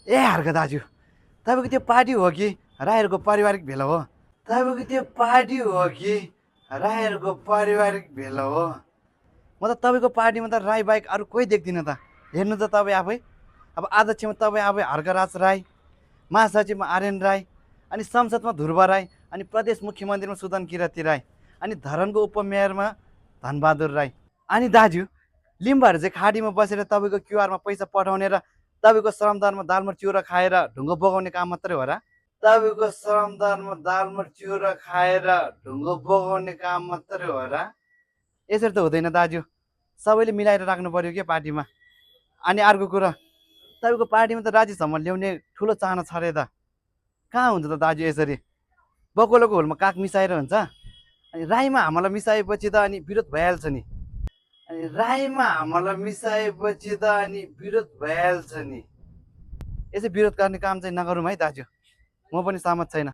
ए हर्क दाजु, तपाईँको त्यो पार्टी हो कि राईहरूको पारिवारिक भेला हो? तपाईँको त्यो पार्टी हो कि राईहरूको पारिवारिक भेला हो? म त तपाईँको पार्टीमा त राई बाहेक अरू कोही देख्दिनँ त। हेर्नु त तपाईँ आफै। अब अध्यक्षमा तपाईँ आफै हर्कराज राई, महासचिवमा आर्यन राई, अनि संसदमा ध्रुव राई, अनि प्रदेश मुख्यमन्त्रीमा सुदन किराती राई, अनि धरानको उपमेयरमा धनबहादुर राई। अनि दाजु, लिम्बाहरू चाहिँ खाडीमा बसेर तपाईँको क्युआरमा पैसा पठाउने र तपाईँको श्रमदानमा दालमोट चिउरा खाएर ढुङ्गो बगाउने काम मात्रै हो र? तपाईँको श्रमदानमा दालमोट चिउरा खाएर ढुङ्गो बगाउने काम मात्रै हो र? यसरी त हुँदैन दाजु, सबैले मिलाएर राख्नु पर्यो क्या पार्टीमा। अनि अर्को कुरा, तपाईँको पार्टीमा त राज्यसम्म ल्याउने ठुलो चाहना छ अरे त। कहाँ हुन्छ त दाजु यसरी? बकोलोको हुलमा काग मिसाएर हुन्छ? अनि राईमा हामीलाई मिसाएपछि त अनि विरोध भइहाल्छ नि। अनि राईमा हामीलाई मिसाएपछि त अनि विरोध भइहाल्छ नि। यसै विरोध गर्ने काम चाहिँ नगरौँ है दाजु, म पनि सहमत छैन।